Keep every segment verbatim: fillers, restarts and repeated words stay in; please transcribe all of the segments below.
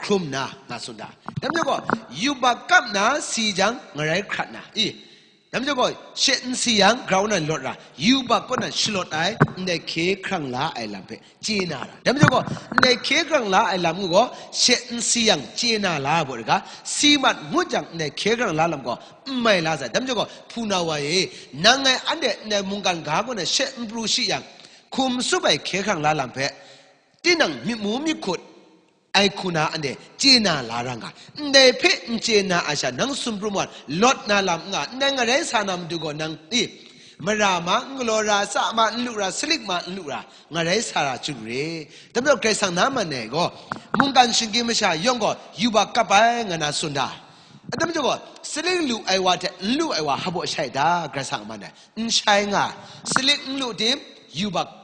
gum na, nga tsun da. Dai majaw gaw, yubak kap na si jang, ngarai hkrat na, i. Dai majaw gaw, she n si yang, grau nan lawt ra, yubak kaw nan shalawt ai, ndai hkye hkrang la ai lam hpe chye na ra. Dai majaw gaw, ndai hkye hkrang la ai lam ngu gaw, she n si yang, chye na la ai baw, daga, si mat ngut jang, ndai hkye hkrang la lam gaw, n mai la sai. Dai majaw gaw, hpunau wa e, nang ngai anhte ndai mungkan ga kaw nan she n pru shi yang, hkum tsup ai hkye hkrang la lam hpe, tinang myit mu myit hkut, ai hku na anhte chye na la ra nga, ndai hpe n chye na a sha, nang sumprung wa lawt na lam n nga, ndai ngarai sa na matu gaw nang, i, mara ma n galaw ra, tsa ma n lu ra, salik ma n lu ra, ngarai sa ra chyu re. Dai majaw Karai Kasang na man e gaw, mungkan shinggyim masha yawng gaw yubak kap ai nga na tsun da. Dai majaw gaw, salik lu ai wa hte n lu ai wa hpa baw shai da, Karai Kasang a man e? N shai nga, salik n lu tim, yubak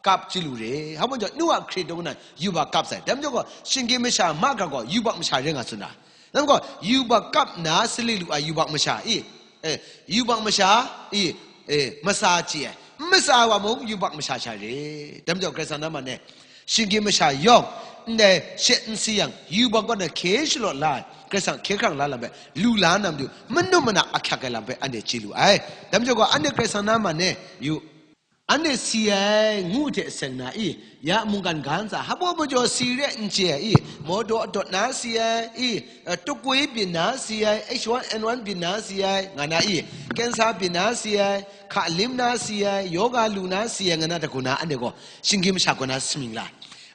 kap chyu lu re. Hpa majaw, nu a hkrit dung nan yubak kap sai. Dai majaw gaw, shinggyim masha mahkra gaw, yubak masha re nga tsun na. Dai majaw gaw, yubak kap nna salik lu ai yubak masha, i, e, yubak masha, i, e, matsa chye ai. N matsa ai wa mung, yubak masha sha re. Dai majaw, Karai Kasang na man e, shinggyim masha yawng, ndai she n si yang, yubak kaw nan hkye shalawt la ai, Karai Kasang hkye hkrang la lam hpe, lu la na matu, manu mana ahkyak ai lam hpe anhte chye lu ai. Dai majaw gaw, anhte Karai Kasang na man e, yu, anhte si ai ngu hte seng na i, ya mungkan ga ntsa, hpa baw majaw si re n chye ai i, mawdaw adawt na si ai i, eh, tukwi byin na si ai, H one N one byin na si ai, nga na i, kensa byin na si ai, hka lim na si ai, yoga lu na si ai, nga na dagu na anhte gaw, shinggyim masha kaw na samying la.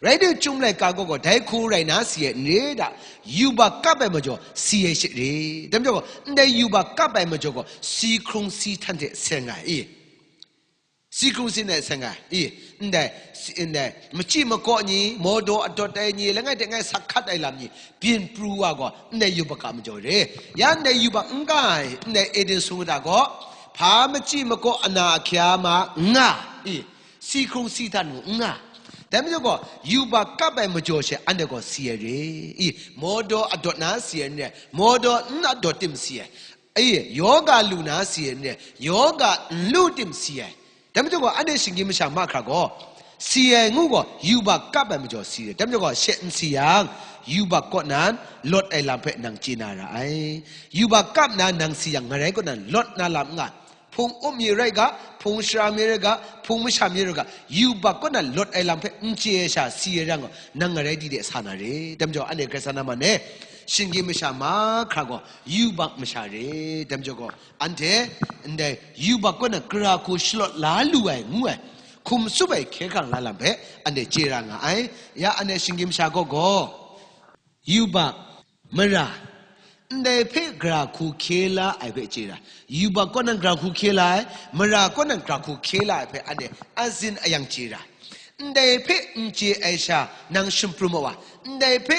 Rai timung, chyum laika gaw gaw, dai hku rai na si ai n re da, yubak kap ai majaw si ai she re. Dai majaw gaw, ndai yubak kap ai majaw gaw, si hkrung si htan hte seng ai i. Si hkrung si htan seng ai, i, ndai, si, ndai, machyi makaw ni, mawdaw adawt ai ni, langai hte langai sak hkat ai lam ni, byin pru wa gaw, ndai yubak a majaw re. Ya ndai yubak n ga ai, ndai Eden sumga gaw, hpa machyi makaw ana ahkya ma n nga, i, si hkrung si htan mung n nga. Dai majaw gaw, yubak kap ai majaw she anhte gaw si ai re, i, mawdaw adawt na si ai n re, mawdaw n adawt tim si ai, i, yoga lu na si ai n re, yoga n lu tim si ai. Dai majaw gaw, anhte shinggyim masha mahkra gaw, si ai ngu gaw, yubak kap ai majaw si ai. Dai majaw gaw, she n si yang, yubak kaw nan lawt ai lam hpe nang chye na ra ai. Yubak kap nna nang si yang, ngarai kaw nan lawt na lam n nga. Hpung up mi rai ga, hpung shara mi rai ga, hpung masha mi rai ga, yubak kaw nan lawt ai lam hpe n chye ai sha si ai rai nga, nang ngarai di de sa na re. Dai majaw, anhte Karai Kasang na man e, shinggyim masha mahkra gaw, yubak masha re. Dai majaw gaw, anhte ndai yubak kaw nan gara hku shalawt la lu ai ngu ai, hkum tsup ai hkye hkrang la lam hpe anhte chye ra nga ai. Ya anhte shinggyim masha gaw gaw, yubak, mara, ndai hpe gara hku hkye la ai hpe chye ra. Yubak kaw nan gara hku hkye la ai, mara kaw nan gara hku hkye la ai hpe anhte azin ayang chye ra. Ndai hpe n chye ai sha nang sumprung wa, ndai hpe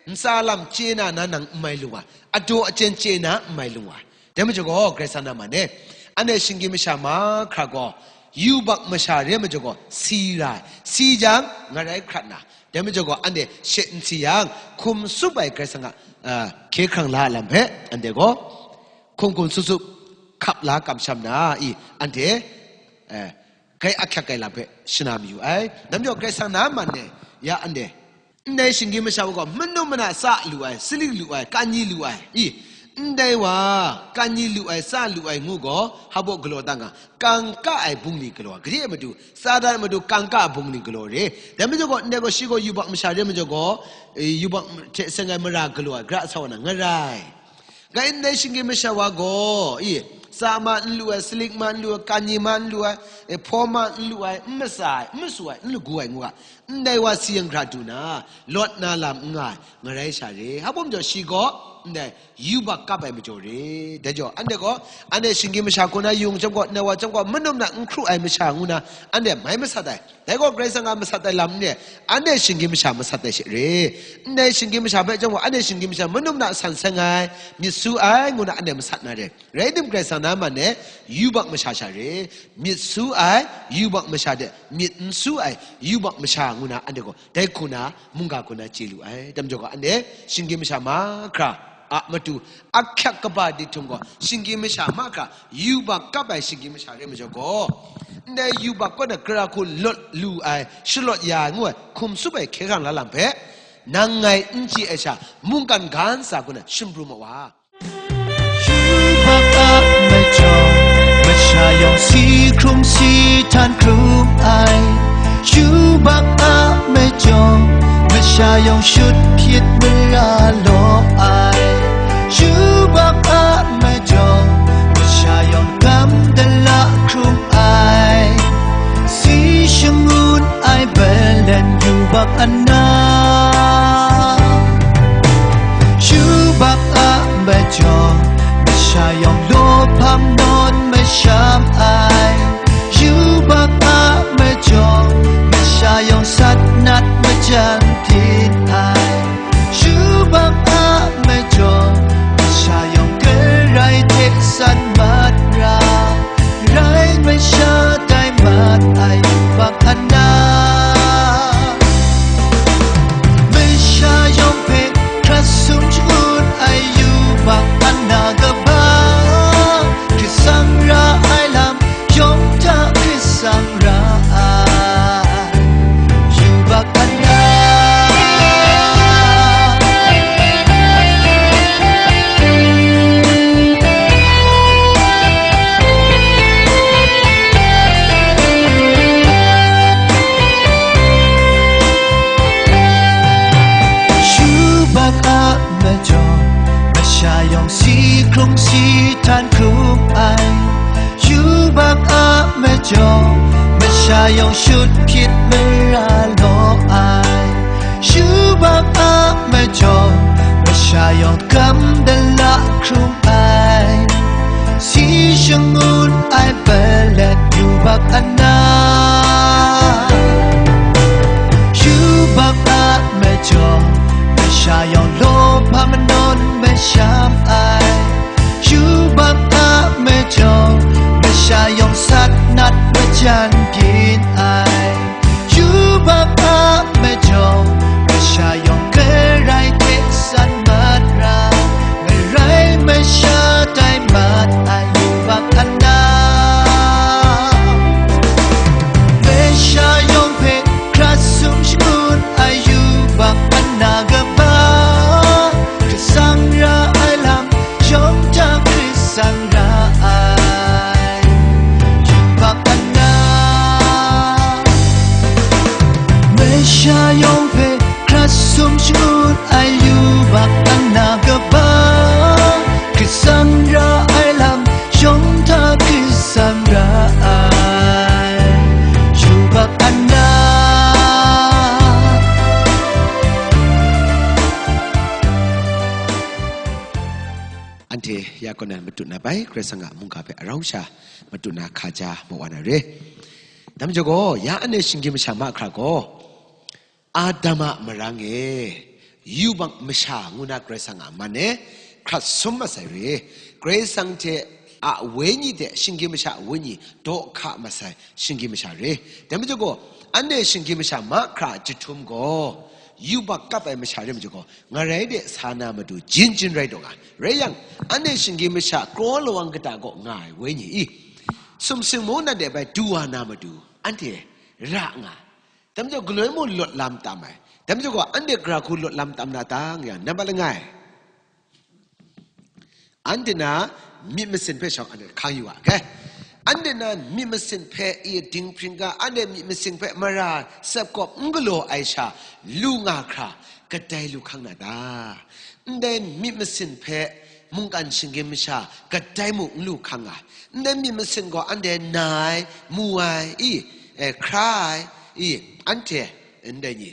ntsa lam chye na na nang n mai lung wa, adaw achyen chye na n mai lung wa. Dai majaw gaw, Karai Kasang na man e, anhte shinggyim masha mahkra gaw, yubak masha re majaw gaw, si ra ai, si jang, ngarai hkrat na, dai majaw gaw, anhte she n si yang, hkum tsup ai Karai Kasang a, a, hkye hkrang la ai lam hpe, anhte gaw, hkum hkum tsup tsup, hkap la kamsham na, i, anhte, eh, grai ahkyak ai lam hpe shana mayu ai. Dai majaw Karai Kasang na man e, ya anhte, ndai shinggyim masha wa gaw, manu mana tsa lu ai, salik lu ai, kani lu ai, i, ndai wa, kani lu ai, tsa lu ai ngu gaw, hpa baw galaw ta nga, kangka ai bungli galaw, gade ai matu, Satan a matu kangka ai bungli galaw re. Dai majaw gaw, ndai gaw, shi gaw yubak masha re majaw gaw, e, yubak hte seng ai mara galaw ai, gara sa wa na, ngarai. Gai ndai shinggyim masha wa gaw, i, tsa ma n lu ai, salik ma n lu ai, kani ma n lu ai, e, hpaw ma n lu ai, n matsa ai, n masu ai, n lagu ai ngu ga, ndai wa si yang hkra du na, lawt na lam n nga ai, ngarai sha re. Hpa baw majaw shi gaw, ndai yubak kap ai majaw re. Dai jaw, anhte gaw, anhte shinggyim masha hku na yung chyawm gaw, ndai wa chyawm gaw, manu mana n hkru ai masha ngu na, anhte mai masat ai. Dai gaw Karai Kasang a masat ai lam n re, anhte shinggyim masha masat ai she re. Ndai shinggyim masha hpe chyawm gaw, anhte shinggyim masha manu mana san seng ai, myit su ai, ngu na anhte masat na re. Rai tim, Karai Kasang na man e, yubak masha sha re. Myit su ai, yubak masha de, myit n su ai, yubak masha ngu na anhte gaw, dai hku na, mungga hku na chye lu ai. Dai majaw gaw, anhte shinggyim masha mahkra a matu, ahkyak kaba di htum gaw, shinggyim masha mahkra, yubak kap ai shinggyim masha re majaw gaw, ndai yubak kaw na gara hku lawt lu ai, shalawt ya ai ngu ai, hkum tsup ai hkye hkrang la lam hpe, Nang ngai n chye ai sha, mungkan ga ntsa hku na shim pru ma wa. Yubak a majaw, masha yawng si hkrung si htan hkrung ai. Yubak a majaw, masha yawng shut hpyit mara law ai. Yubak a majaw, masha yawng gam dala hkrung ai. Si shangun ai balan yubak ana. Yubak a majaw, masha yawng lawhpam nawn masham ai. Yubak a majaw, masha yawng sat nat majan hpyin ai. Yubak a majaw, masha yawng garai hte san mat ra, rai masha tai mat ai yubak ana. Masha yawng hpe hkrat sum shangun ai yubak ana kaba, hkrit tsang ra ai lam yawng hta hkrit tsang ra ai. Yubak ana. Yubak a majaw, masha yawng si hkrung si htan hkrung ai. Yubak a majaw, masha yawng shut hpyit mara law ai. Yubak a majaw, masha yawng gam dala hkrung ai. Si shangun ai palet yubak ana. Yubak a majaw, masha yawng lawhpam nawn masham ai. Yubak a majaw, masha yawng sat nat majan byin ai. Yubak a majaw, masha yawng garai hte san mat ra, ngarai masha tai mat ai yubak ana. Masha yawng hpe hkrat sum shangun ai yubak ana kaba, hkrit tsang ra ai lam yawng hta hkrit tsang ra ai yubak ana. Masha yawng hpe hkrat sum shangun ai yubak ana kaba, hkrit tsang ra ai lam yawng hta hkrit tsang ra ai yubak ana. Anhte ya kaw nan matut na bai, Karai Kasang a mungga hpe arau sha matut na hkaja mawa na re. Dai majaw gaw, ya anhte shinggyim masha mahkra gaw, Adam a marang e, yubak masha ngu na Karai Kasang a man e hkrat sum masai re. Karai Kasang hte a wenyi hte shinggyim masha a wenyi daw hka masai shinggyim masha re. Dai majaw gaw, anhte shinggyim masha mahkra a jahtum gaw, yubak kap ai masha re majaw gaw, ngarai de sa na matu jin jin rai taw nga. Rai yang, anhte shinggyim masha kraw lawang kata kaw nga ai wenyi i, sumsing mung na de bai du wa na matu, anhte ra nga. Dai majaw galoi mung lawt lam tam ai. Dai majaw gaw, anhte gara hku lawt lam tam na ta, nga yang, nambat langai, anhte na myit masin hpe shawng anhte hkang yu wa, okay? Anhte na myit masin hpe i dinghpring ga, anhte myit masin hpe mara sepkawp n galaw ai sha lu nga hkra, kadai lu hkang na ta? Ndai myit masin hpe mungkan shinggyim masha kadai mung n lu hkang ai. Ndai myit masin gaw anhte na ai, mu ai, i, e, hkra ai, i, anhte ndai ni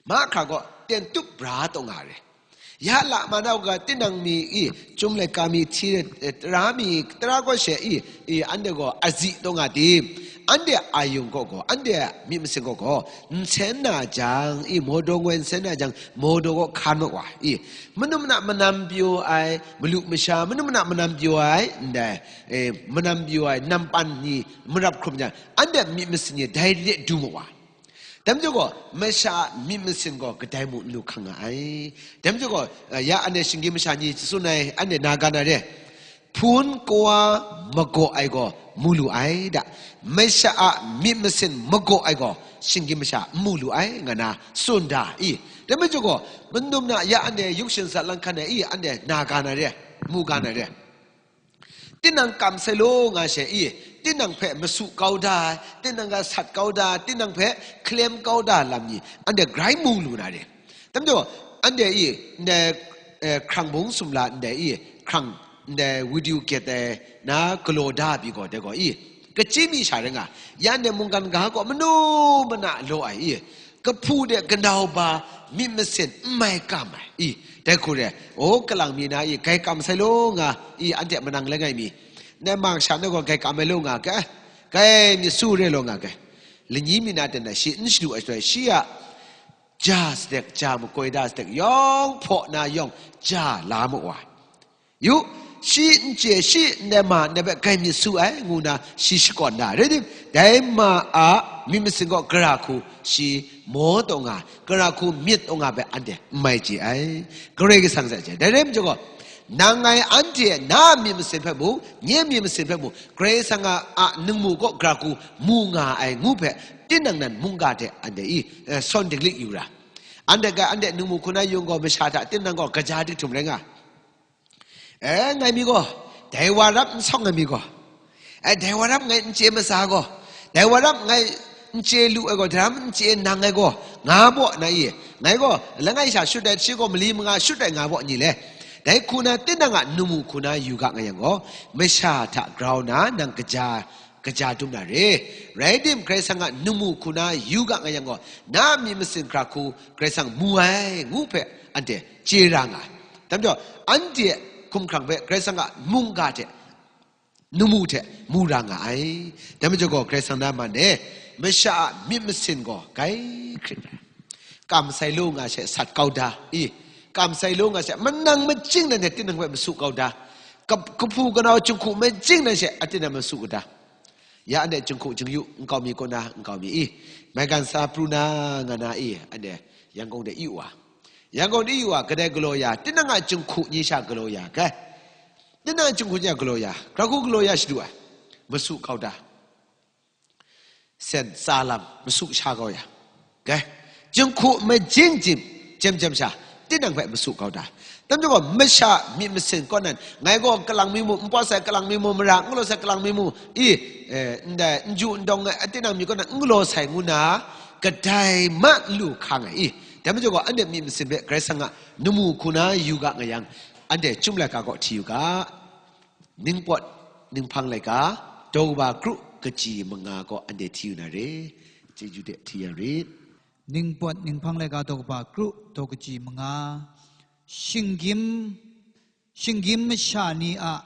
mahkra gaw ten tup bra taw nga re. Ya la ma na u ga, tinang mi i, Chyum laika mi hti, e, tara mi, tara kaw she i, i, anhte gaw azi taw nga tim? Anhte a yung kaw gaw, anhte a myit masin kaw gaw, nsen na jang i, mawdaw ngoi nsen na jang, mawdaw kaw hkan mat wa i, manu mana manam pyaw ai, malu masha, manu mana manam pyaw ai, ndai, e, manam pyaw ai, nampan ni, marap hkrum jang, anhte a myit masin ni dai re du mat wa. Dai majaw gaw, masha a myit masin gaw kadai mung n lu hkang nga ai. Dai majaw gaw, eh, ya anhte shinggyim masha ni tsun ai, anhte na ga na re. Hpun kawa magaw ai gaw mu lu ai da, masha a myit masin magaw ai gaw shinggyim masha n mu lu ai, nga na tsun da i. Dai majaw gaw, mandum na ya anhte yuk shin sa lang hkan ai i, anhte na ga na re, mu ga na re. Tinang kam sai law nga she i, tinang hpe masu kau da ai, tinang ga sat kau da ai, tinang hpe hkalem kau da ai lam ni, anhte grai mu lu na re. Dai majaw, anhte i, ndai, eh, hkrang bung sumla ndai i, hkrang, ndai video gyet ai na galaw da ai pyi gaw, dai gaw i, kachyi mi sha rai nga, ya ndai mungkan ga gaw manu mana law ai i, kahpu de kanau ba myit masin n mai kam ai i, dai hku re, o, kalang mi na i, grai kam sai law nga i, anhte manang langai mi, ndai ma kasha na gaw grai kam ai law nga ga, grai myit su re law nga ga, lanyi mi na ten na shi n shadu ai shaloi, shi a ja sadek, ja makoi da sadek, yawng hpaw na yawng ja la ma wa. Yu, shi n chye, shi ndai ma ndai hpe grai myit su ai, ngu na shi shakawn da. Rai tim, dai ma a myit masin gaw gara hku shi maw taw nga, gara hku myit taw nga hpe anhte n mai chye ai. Karai Kasang zawn chye. Dai rai majaw gaw, nang ngai anhte na a myit masin hpe mung, nye myit masin hpe mung, Karai Kasang a, a ningmu gaw gara hku mu nga ai ngu hpe, tinang nan mungga hte anhte i, eh, sawn dinglik yu ra. Anhte ga, anhte ningmu hku na yung gaw, masha hta tinang gaw kaja dik htum rai nga. E, ngai mi gaw, dai wa rap n sawng ai mi gaw, e, dai wa rap ngai n chye masa gaw, dai wa rap ngai n chye lu ai gaw, dai ram n chye nang ai gaw, nga baw na i, ngai gaw, langai sha shut ai, shi gaw mali manga shut ai nga baw ni le. Dai hku na tinang a ningmu hku na yu ga nga yang gaw, masha hta grau na nang kaja, kaja dum na re. Rai tim, Karai Kasang a ningmu hku na yu ga nga yang gaw, na a myit masin hkra hku Karai Kasang mu ai ngu hpe anhte chye ra nga ai. Dai majaw, anhte hkumhkrang hpe Karai Kasang a mungga hte, ningmu hte mu ra nga ai. Dai majaw gaw, Karai Kasang na man e, masha a myit masin gaw grai hkrit ai. Kam sai law nga she sat kau da i, kam sai law nga she manang majing nan she tinang hpe masu kau da, kap-, kahpu kanau jinghku majing nan she a tinang masu kau da. Ya anhte jinghku jingyu nkau mi kaw na, nkau mi i, maigan sa pru na nga na i, anhte Yangon de yu wa. Yangon de yu wa, kadai galaw ya, tinang a jinghku ni sha galaw ya, kai. Tinang a jinghku ni sha galaw ya, gara hku galaw ya shadu ai, masu kau da. Sen tsa lam, masu sha kau ya. Kai. Jinghku majing jim, jem jem sha, tinang hpe masu kau da. Dai majaw gaw, masha myit masin kaw nan, ngai gaw kalang mi mu, n pawt sai kalang mi mu, mara n galaw sai kalang mi mu, i, eh, ndai, n ju n dawng ai, tinang mi kaw nan n galaw sai ngu na, kadai ma n lu hkang ai i. Dai majaw gaw, anhte myit masin hpe Karai Kasang a ningmu hku na yu ga nga yang, anhte Chyum laika kaw hti yu ga. Ningpawt, ninghpang laika, daw kaba kru kaji manga gaw anhte hti yu na re. Chyeju de hti ya rit. Ningpawt, ninghpang laika, daw kaba kru, daw kaji manga. Shinggyim, shinggyim masha ni a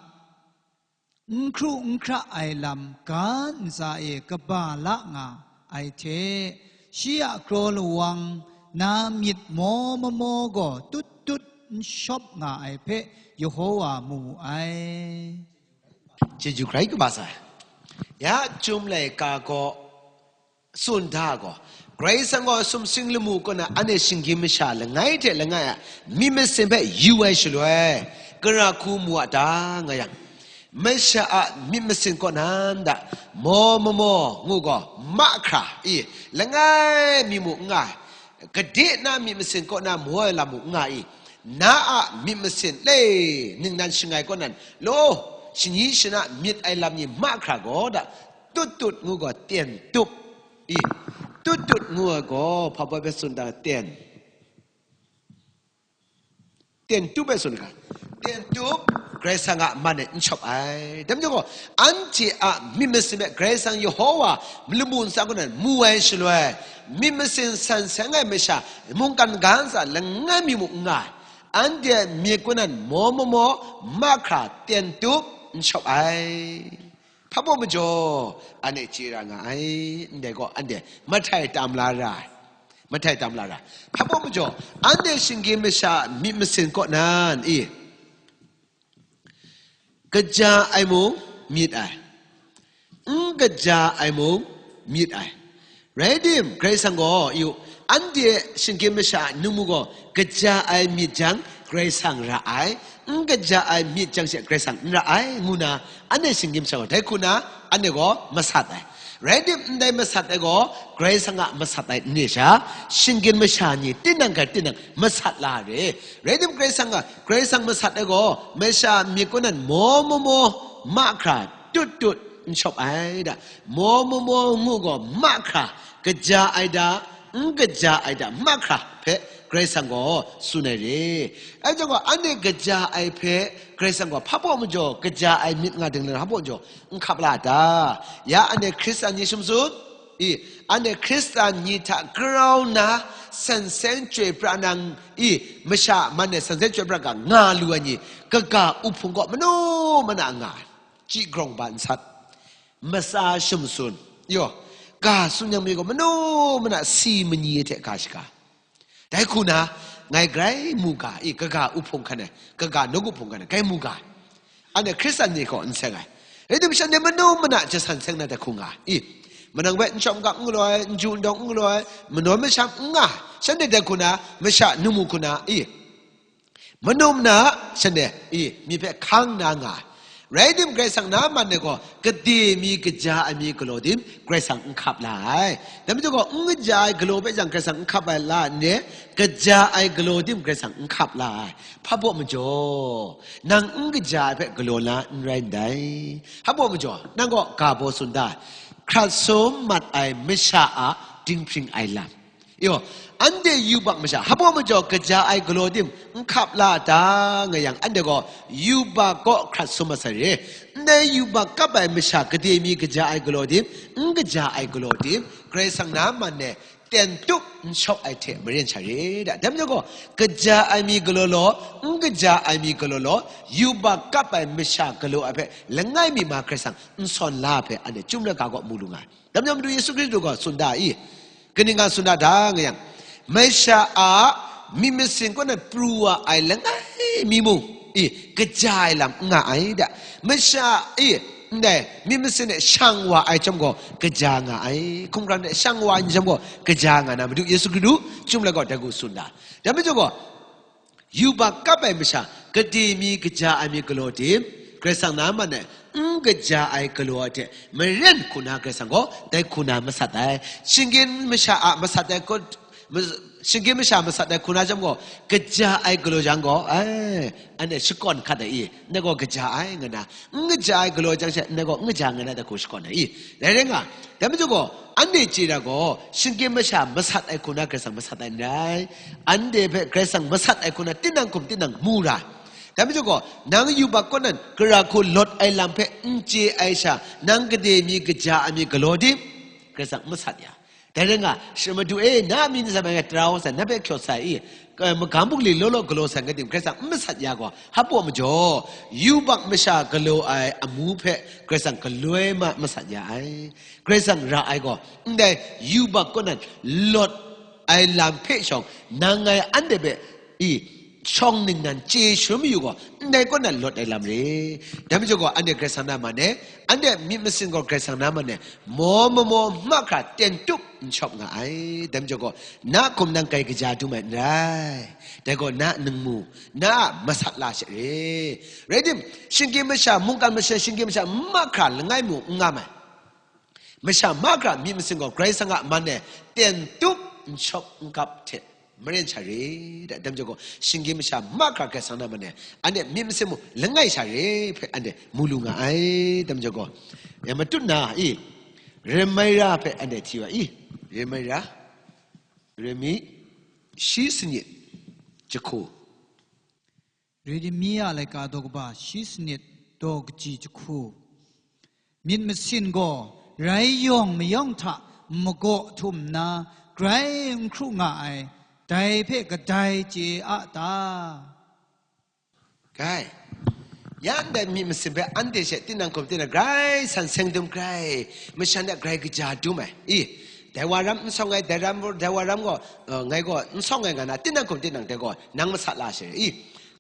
n hkru n hkra ai lam ga ntsa e kaba la nga ai hte, shi a kraw lawang na myit maw mamaw gaw tut tut n shawp nga ai hpe Yehowa mu wu ai. Chyeju hkrai kaba sai. Ya Chyum laika gaw tsun da gaw, Karai Kasang gaw sumsing lamu kaw na anhte shinggyim masha langai hte langai a myit masin hpe yu ai shaloi, gara hku mu a ta nga yang, masha a myit masin kaw nan da, maw mamaw ngu gaw, mahkra i, langai mi mu n nga ai, gade na myit masin kaw na maw ai lam mu n nga i, na a myit masin le ningnan shangai kaw nan, law, shani shana myit ai lam ni mahkra gaw da, tut tut ngu gaw, ten tup i, tut tut ngu ai gaw, hpa baw hpe tsun da, ten, ten tup ai tsun ga, ten tup, Karai Kasang a man e n shawp ai. Dai majaw gaw, anhte a myit masin hpe Karai Kasang Yehowa malamu ntsa kaw nan mu ai shaloi, myit masin san seng ai masha, mungkan ga ntsa langai mi mu n nga ai. Anhte myit kaw nan maw mamaw, mahkra, ten tup n shawp ai. Hpa baw majaw, anhte chye ra nga ai, ndai gaw anhte mahtai tam la ra ai, mahtai tam la ra ai. Hpa baw majaw, anhte shinggyim masha myit masin kaw nan i, kaja ai mung myit ai, n kaja ai mung myit ai. Rai tim, Karai Kasang gaw, yu, Anhte shinggyim masha a ningmu gaw kaja ai myit jang Karai Kasang ra ai, n kaja ai myit jang she Karai Kasang n ra ai, ngu na, anhte shinggyim masha gaw dai hku na, anhte gaw masat ai. Rai tim, ndai masat ai gaw, Karai Kasang a masat ai n re sha, shinggyim masha ni tinang hkrai tinang masat la re. Rai tim, Karai Kasang a, Karai Kasang masat ai gaw, masha myit kaw nan maw maw maw, mahkra tut tut n shawp ai da. Maw maw maw ngu gaw, mahkra kaja ai da, n kaja ai da, mahkra hpe Karai Kasang gaw tsun ai re. Ai jang gaw, anhte kaja ai hpe Karai Kasang gaw hpa baw majaw, kaja ai myit nga ding le hpa baw majaw, n hkap la ta? Ya anhte Hkristan ni sum tsun? I, anhte Hkristan ni hta grau nna san seng chyoi pra nang i, masha man e san seng chyoi pra ga nga lu ai ni, kaga uhpung gaw manu mana nga ai. Chyi grawng ba n sat, matsa sum tsun, yaw, ga tsun yang mi gaw manu mana si manyi hte ga shaga. Dai hku na, ngai grai mu ga, i, kaga uhpung hkan e, kaga nawku hpung hkan e, grai mu ga. Anhte Hkristan ni gaw n seng ai. Rai tim, shanhte manu mana jasan seng na dai hku nga, i, manang hpe n shawm gap n galaw ai, n ju n dawng n galaw ai, manawn masham n nga, shanhte dai hku na, masha ningmu hku na, i, manu mana shanhte, i, mi hpe hkang na nga ai. Rai tim, Karai Kasang na man e gaw, gade mi kaja ai mi galaw tim, Karai Kasang n hkap la ai. Dai majaw gaw, n kaja ai galaw hpe jang Karai Kasang n hkap ai la n re, kaja ai galaw tim Karai Kasang n hkap la ai. Hpa baw majaw, nang n kaja ai hpe galaw na n rai ndai. Hpa baw majaw, nang gaw ga baw tsun da, hkrat sum mat ai masha a dinghpring ai lam. Yo, anhte yubak masha, hpa baw majaw kaja ai galaw tim n hkap la ta nga yang, anhte gaw yubak kaw hkrat sum mat sai re. Ndai yubak kap ai masha gade mi kaja ai galaw tim, n kaja ai galaw tim, Karai Kasang na man e ten tup n shawp ai hte maren sha re da. Dai majaw gaw, kaja ai mi galaw law, n kaja ai mi galaw law, yubak kap ai masha galaw ai hpe langai mi ma Karai Kasang n sawn la ai hpe anhte chyum laika gaw mu lu nga ai. Dai majaw Madu Yesu Hkristu gaw tsun da i, kaning nga tsun da da nga yang, masha a myit masin kaw nan pru wa ai langai mi mung, i, kaja ai lam n nga ai da. Masha, i, ndai myit masin e shang wa ai chyawm gaw kaja nga ai, hkumhkrang hte shang wa ai ni chyawm gaw kaja nga na, Madu Yesu Hkristu chyum laika gaw dai hku tsun da. Dai majaw gaw, yubak kap ai masha, gade mi kaja ai mi galaw tim, Karai Kasang na man e n kaja ai galaw ai hte maren hku na Karai Kasang gaw dai hku na masat ai. Shinggyim masha a masat ai gaw, mas-, shinggyim masha masat ai hku na chyawm gaw, kaja ai galaw jang gaw, ai, anhte shakawn hkat ai i, ndai gaw kaja ai nga na, n kaja ai galaw jang she, ndai gaw n kaja nga na dai hku shakawn ai i, dai rai nga, dai majaw gaw, anhte chye ra gaw, shinggyim masha masat ai hku na Karai Kasang masat ai n rai. Anhte hpe Karai Kasang masat ai hku na tinang hkum tinang mu ra. Dai majaw gaw, nang yubak kaw nan gara hku lawt ai lam hpe n chye ai sha, nang gade mi kaja ai mi galaw tim, Karai Kasang n masat ya. Dai rai nga, shi Madu e, na a myit n tsap ai tara wang sai, na hpe hkyawt sai i, ka-, magam bungli law law galaw sai nga tim, Karai Kasang n masat ya gaw, hpa baw majaw, yubak masha galaw ai amu hpe Karai Kasang galoi ma masat ya ai. Karai Kasang ra ai gaw, ndai yubak kaw nan lawt ai lam hpe shawng, nang ngai anhte hpe, i, shawng ningnan chye sharum yu gaw, ndai kaw nan lawt ai lam re. Dai majaw gaw, anhte Karai Kasang na man e, anhte myit masin gaw Karai Kasang na man e, maw maw maw mahkra ten tup n shawp nga ai. Dai majaw gaw, na hkum nang grai kaja dum ai n rai. Dai gaw na ningmu, na a masat la she re. Rai tim, shinggyim masha, mungkan masha, shinggyim masha mahkra langai mu n nga mai. Masha mahkra myit masin gaw Karai Kasang a man e ten tup n shawp n kap hte maren sha re, da, dai majaw gaw, shinggyim masha mahkra Karai Kasang na man e, anhte myit masin mung langai sha re hpe anhte mu lu nga ai, dai majaw gaw, ya matut na i, Yeremia hpe anhte hti wa i, Yeremia, Yeremia shi sanit jahku. Yeremia laika daw kaba shi sanit daw kaji jahku. Myit masin gaw rai yawng mayawng hta magaw htum nna, grai n hkru nga ai, dai hpe kadai chye a ta? Grai. Ya ndai myit masin hpe anhte she tinang hkum tinang grai san seng dum, grai masha ni a grai kaja dum ai. I, dai wa ram n sawng ai, dai ram, dai wa ram gaw, eh, ngai gaw n sawng ai nga na, tinang hkum tinang dai gaw nang masat la she, i,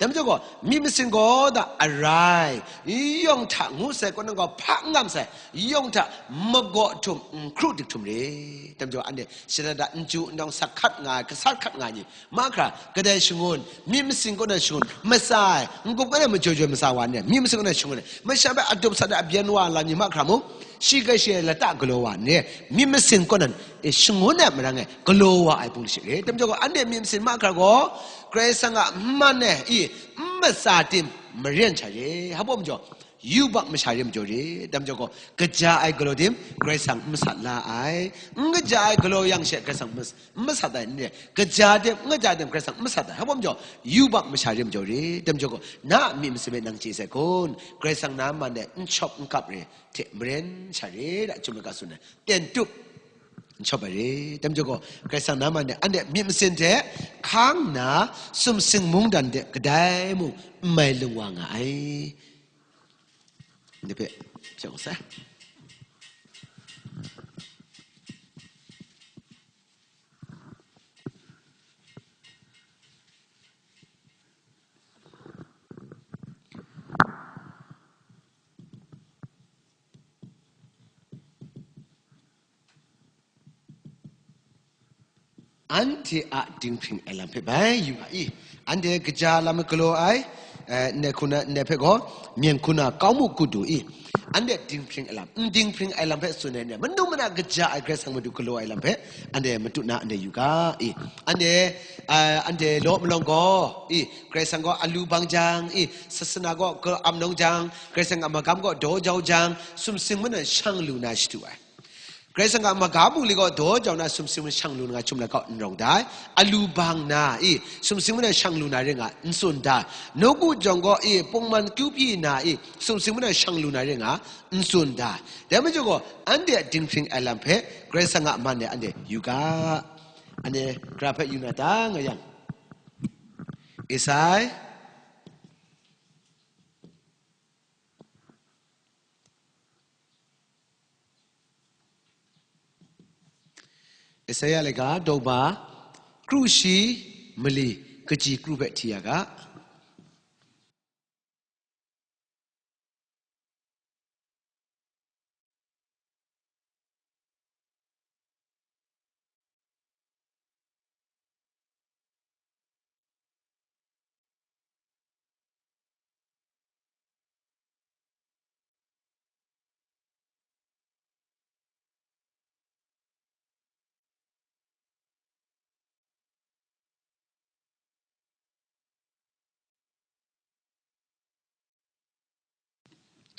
Dai majaw gaw, myit masin gaw da arai, yawng hta ngu sai, kaw nang gaw hpa n gam sai, yawng hta magaw htum n hkru dik htum re. Dai majaw gaw, anhte shada da n chyu n dawng sak hkat nga ai, gasat hkat nga ai ni, mahkra, kadai shangun, myit masin kaw na shangun, matsa ai, n-gup kaw na majaw jaw matsa wa ni, myit masin kaw na shangun, masha hpe adup sat ai, abyan wa ai lam ni mahkra mung, shi grai shi ai lata galaw wa ni, myit masin kaw na, e, shangun ai marang e, galaw wa ai hpung shi re. Dai majaw gaw, anhte myit masin mahkra gaw, Karai Kasang a man e, i, n matsa tim, maren sha re. Hpa baw majaw, yubak masha re majaw re. Dai majaw gaw, kaja ai galaw tim, Karai Kasang n masat la ai. N kaja ai galaw yang she, Karai Kasang mas-, n masat ai, n re. Kaja tim, n kaja tim, Karai Kasang n masat ai. Hpa baw majaw, yubak masha re majaw re. Dai majaw gaw, na a myit masin hpe nang chye sai kun? Karai Kasang na a man e n shawp n kap re, hte maren sha re, da chyum ai ga tsun ai. Ten tup n shawp ai re. Dai majaw gaw, Karai Kasang na a man e, anhte myit masin hte hkang nna, sumsing mungdan de kadai mung n mai lung wa nga ai. Ndai hpe, hpyak u sai. Anhte a dinghpring ai lam hpe bai yu ga i. Anhte kaja lam galaw ai, eh, ndai hku na, ndai hpe gaw, myen hku na kau mu ku du i. Anhte dinghpring ai lam, n dinghpring ai lam hpe tsun ai ni, manu mana kaja ai Karai Kasang Madu galaw ai lam hpe, anhte matut na anhte yu ga i. Anhte, eh, anhte law malawng gaw i, Karai Kasang gaw alu bang jang i, sasana gaw ka-, ap nang jang, Karai Kasang a magam gaw daw jau jang, sumsing mung na shang lu na shadu ai. Karai Kasang a maga bungli gaw daw jau na sumsing mung shang lu na nga chyum na kau n rawng da ai. Alu bang na i, sumsing mung na shang lu na re nga n tsun da. Nawku jawng gaw i, pungman kyu pyi na i, sumsing mung na shang lu na re nga n tsun da. Dai majaw gaw, anhte a dinghpring ai lam hpe Karai Kasang a man e anhte yu ga. Anhte gara hpe yu na ta nga yang, Esai, Esaia laika daw ba, kru shi mali, kaji kru hpe hti ya ga.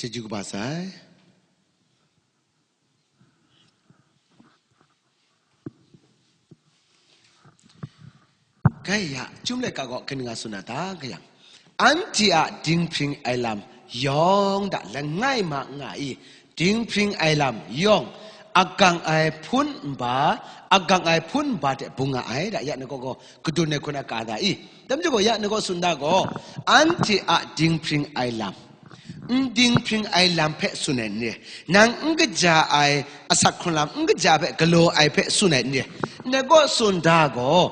Chyeju kaba sai. Gaya, chyum laika gaw kaning nga tsun na ta, gaya? Anhte a dinghpring ai lam yawng da langai ma nga i, dinghpring ai lam yawng, agang ai hpun nba, agang ai hpun nba hte bung nga ai, da ya na gaw, gaw, kadun ai hku na ka da i? Dai majaw gaw, ya na gaw tsun da gaw, anhte a dinghpring ai lam, n dinghpring ai lam hpe tsun ai n re? Nang n kaja ai asak hkrung lam n kaja hpe galaw ai hpe tsun ai n re? Ndai gaw tsun da gaw,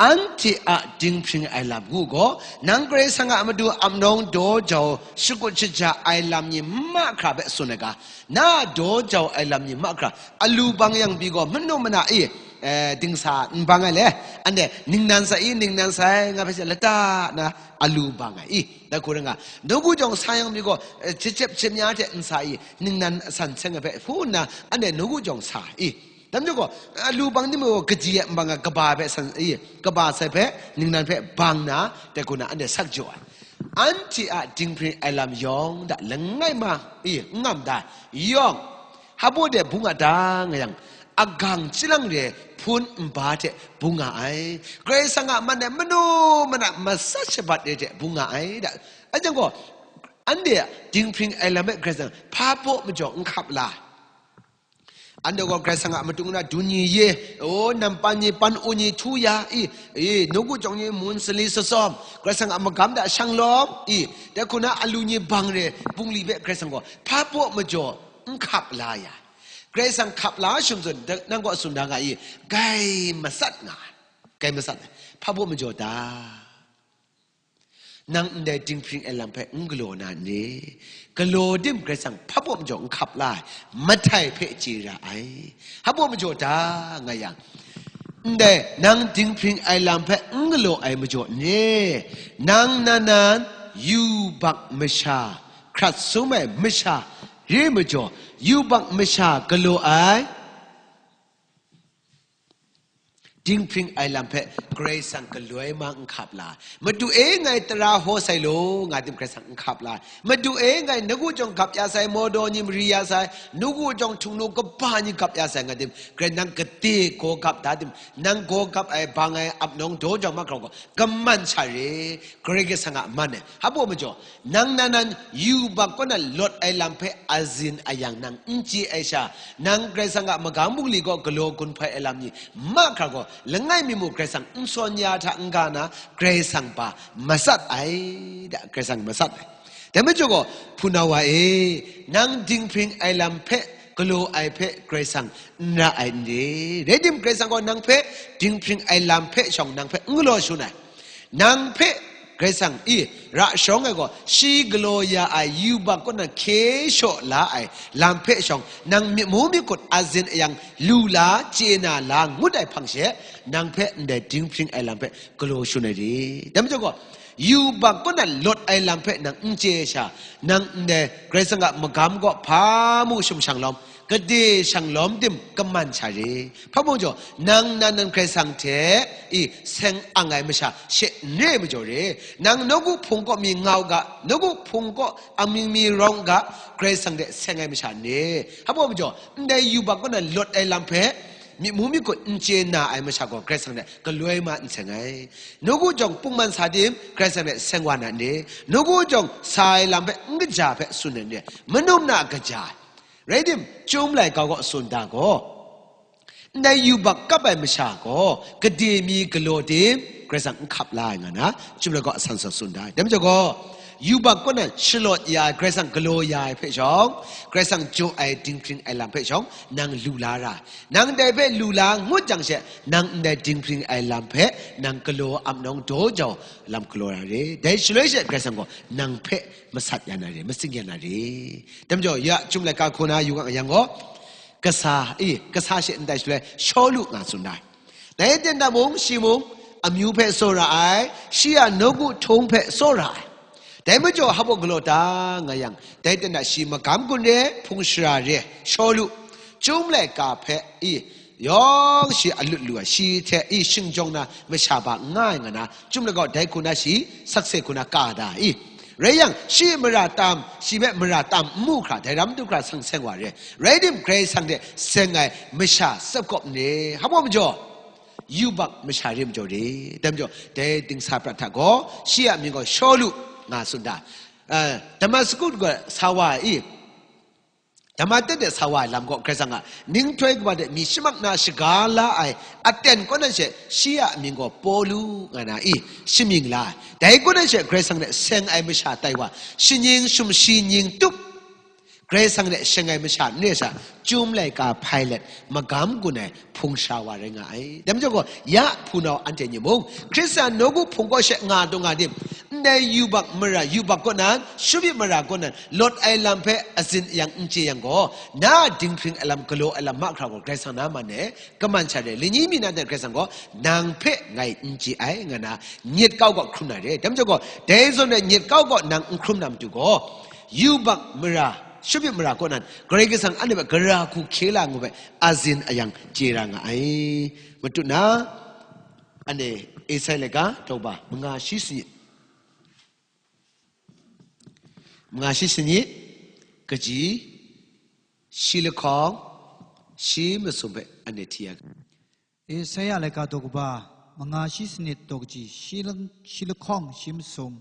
anhte a dinghpring ai lam ngu gaw, nang Karai Kasang a matu ap nawng daw jau shakut shaja ai lam ni mahkra hpe tsun ai ga, na daw jau ai lam ni mahkra, alu bang yang pyi gaw, manu mana e, eh, dingsa n bang ai le, anhte ningnan sai i, ningnan sai nga hpe she lata na alu bang ai i. Dai hku rai nga, nawku jawng sa yang mi gaw, eh, jacep jamya hte n sa i, ningnan asan seng ai hpe hpu nna, anhte nawku jawng sa i. Dai majaw gaw, alu bang ni mung gaw kaji e n bang ai, kaba hpe san i, kaba sai hpe, ningnan hpe bang na, dai hku na anhte sak jaw ai. Anhte a dinghpring ai lam yawng da langai ma i, n ngam da, yawng, hpa baw de bung a ta nga yang, agang chyalang re hpun nba hte bung nga ai. Karai Kasang a man e manu mana matsat shabat re hte bung nga ai da. Anhte gaw, anhte a dinghpring ai lam e Karai Kasang hpa baw majaw n hkap la. Anhte gaw Karai Kasang a matu na dun ni ye, o, nampan ni, pan-un ni htu ya i, i, nawku jawng ni mun sali tsawm, Karai Kasang a magam hta shang lawm i, dai hku na alu ni bang re bungli hpe Karai Kasang gaw hpa baw majaw n hkap la ya. Karai Kasang hkap la shum zawn, da-, nang kaw tsun da nga i, grai matsat nga ai. Grai matsat ai. Hpa baw majaw ta? Nang ndai dinghpring ai lam hpe n galaw na n ni? Galaw tim Karai Kasang hpa baw majaw n hkap la ai, mahtai hpe chye ra ai. Hpa baw majaw ta nga yang, ndai nang dinghpring ai lam hpe n galaw ai majaw n ni? Nang nan nan yubak masha, hkrat sum ai masha re majaw, yubak masha galaw ai dinghpring ai lam hpe Karai Kasang galoi ma n hkap la. Madu e ngai tara haw sai law, nga tim Karai Kasang n hkap la. Madu e ngai nawku jawng gap ya sai, mawdaw ni mari ya sai, nawku jawng htung nu kaba ni gap ya sai, nga tim Karai nang gade gaw gap da tim, nang gaw gap ai bang ai ap nawng daw jawng mahkra gaw, kaman sha re, Karai Kasang a man e. Hpa baw majaw, nang nan nan yubak kaw na lawt ai lam hpe azin ayang nang n chye ai sha, nang Karai Kasang a magam bungli gaw galaw gun hpai ai lam ni mahkra gaw, langai mi mung Karai Kasang n sawn ya hta n-ga na, Karai Kasang hpa matsat ai, da, Karai Kasang matsat ai. Dai majaw gaw, hpunau wa e, nang dinghpring ai lam hpe galaw ai hpe Karai Kasang n ra ai n re? Rai tim, Karai Kasang gaw nang hpe dinghpring ai lam hpe shawng nang hpe n galaw shangun ai. Nang hpe Karai Kasang i ra sharawng ai gaw, shi galaw ya ai yubak kaw na hkye shaw la ai lam hpe shawng, nang myit mu myit kut azin ayang lu la, chye na la ngut ai hpang she, nang hpe ndai dinghpring ai lam hpe galaw shangun ai re. Dai majaw gaw, yubak kaw na lawt ai lam hpe nang n chye ai sha, nang ndai Karai Kasang a magam gaw hpa mu shum shang lawm, gade shang lawm tim kaman sha re. Hpa mung jaw, nang nan nan Karai Kasang hte i seng ang ai masha she n re majaw re. Nang nawku hpung kaw mi nga u ga, nawku hpung kaw amying mi rawng u ga, Karai Kasang hte seng ai masha n re. Hpa mung jaw, ndai yubak kaw na lawt ai lam hpe myit mu myit kut n chye na ai masha gaw Karai Kasang hte galoi ma n seng ai. Nawku jawng pungman sa tim, Karai Kasang hte seng wa na n re. Nawku jawng sa ai lam hpe n kaja hpe tsun ai n re. Manum na kaja ai. Rai tim, Chyum laika gaw tsun da gaw, ndai yubak kap ai masha gaw gade mi galaw tim, Karai Kasang n hkap la ai nga na, Chyum laika gaw asan sat tsun da ai. Dai majaw gaw, yubak kaw na shalawt ya ai, Karai Kasang galaw ya ai hpe shawng, Karai Kasang jaw ai dinghpring ai lam hpe shawng, nang lu la ra ai. Nang dai hpe lu la ngut jang she, nang ndai dinghpring ai lam hpe nang galaw ap nawng daw jau lam galaw ra re. Dai shaloi she Karai Kasang gaw nang hpe masat ya na re, matsing ya na re. Dai majaw, ya Chyum laika hku na yu nga yang gaw, kasa, i, kasa she ndai shaloi Shawlu nga tsun da ai. Dai ten da mung, shi mung, amyu hpe tsawra ai, shi a nawku htung hpe tsawra ai. Dai majaw hpa baw galaw ta nga yang, dai ten da shi magam gun re, hpung shara re, Shawlu, Chyum laika hpe i, yawng shi a lut lu ai, shi hte i shing jawng na masha ba n nga ai nga na, Chyum laika gaw dai hku na shi sakse hku na ka da i. Rai yang, shi mara tam, shi hpe mara tam n mu hkra, dai ram du hkra sang seng wa re. Rai tim, Karai Kasang hte seng ai masha tsap kawp n re. Hpa baw majaw, yubak masha re majaw re. Dai majaw, dai dingsa prat hta gaw, shi a mying gaw Shawlu nga tsun da. Eh, Damasku gaw sa wa ai i, Damasku de sa wa ai lam gaw, Karai Kasang a ninghtoi kaba de mi shamak na shaga la ai aten kaw nan she, shi a mying gaw Pawlu nga na i, shamying la ai. Dai kaw nan she, Karai Kasang hte seng ai masha tai wa, shaning sumshi ning tup, Karai Kasang hte seng ai masha n re sha, Chyum laika Hpailet magam gun ai hpung sha wa rai nga ai. Dai majaw gaw, ya hpunau anhte ni mung, Hkristan nawku hpung kaw she nga taw nga tim, ndai yubak mara, yubak kaw nan, shawbit mara kaw nan, lawt ai lam hpe azin ayang n chye yang gaw, na dinghpring ai lam, galaw ai lam mahkra gaw Karai Kasang na man e, kaman sha re, lani mi na de Karai Kasang gaw, nang hpe ngai n chye ai, nga na, nyet kau gaw hkrum na re. Dai majaw gaw, dai zawn e nyet kau gaw nang n hkrum na matu gaw, yubak mara, shawbit mara kaw nan, Karai Kasang anhte hpe gara hku hkye la ngu hpe, azin ayang chye ra nga ai. Matut na, anhte Esai laika daw ba manga shi sanit, manga shi sanit, kaji shi lahkawng, shi masum hpe anhte hti ya. Esaya laika daw kaba, manga shi sanit daw kaji, shi lang-, shi lahkawng, shi masum.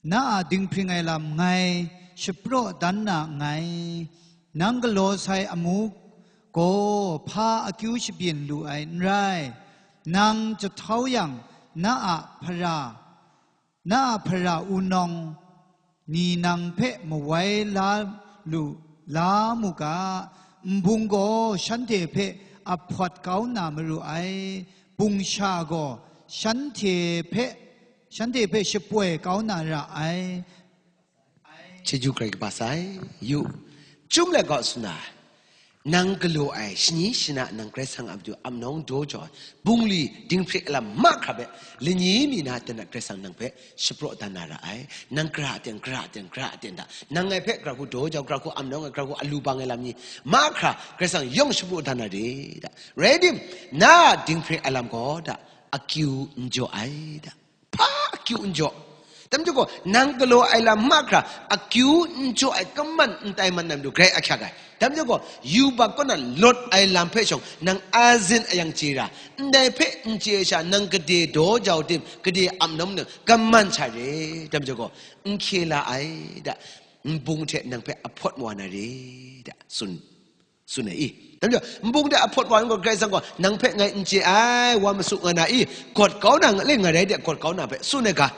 Na a dinghpring ai lam ngai shapraw dan na nngai. Nang galaw sai amu gaw hpa akyu shabyin lu ai n rai. Nang jahtau yang, na a hpara, na a hpara wunawng ni nang hpe mawai la lu, la mu ga, nbung gaw shanhte hpe ahpawt kau na maru ai, bungsha gaw shanhte hpe shanhte hpe shapoi kau na ra ai. Chyeju Karai Kasang yu. Chyum let kaw suna, nang galaw ai shani shana nang Karai Kasang a matu ap nawng daw jau ai, bungli dinghpring ai lam mahkra hpe, lani mi na ten a Karai Kasang nang hpe shapraw dan na ra ai. Nang gara ten, gara ten, gara ten da. Nang ngai hpe gara hku daw jau, gara hku ap nawng ai, gara hku alu bang ai lam ni mahkra Karai Kasang yawng shapraw dan na re da. Rai tim, na dinghpring ai lam gaw da, akyu n jaw ai da. Hpa akyu n jaw. Dai majaw gaw, nang galaw ai lam mahkra, akyu n jaw ai, kaman n tai man na matu grai ahkyak ai. Dai majaw gaw, yubak kaw na lawt ai lam hpe shawng, nang azin ayang chye ra, ndai hpe n chye ai sha, nang gade daw jau tim, gade ap nawng tim, kaman sha re. Dai majaw gaw, n hkye la ai da, nbung hte nang hpe ahpawt wa na re da, tsun. Tsun ai i. Dai majaw, nbung de ahpawt wa ai gaw, Karai Kasang gaw, nang hpe ngai n chye ai, wa masu nga na i, gawt kau na nga le, nga rai de, gawt kau na hpe tsun ai ga.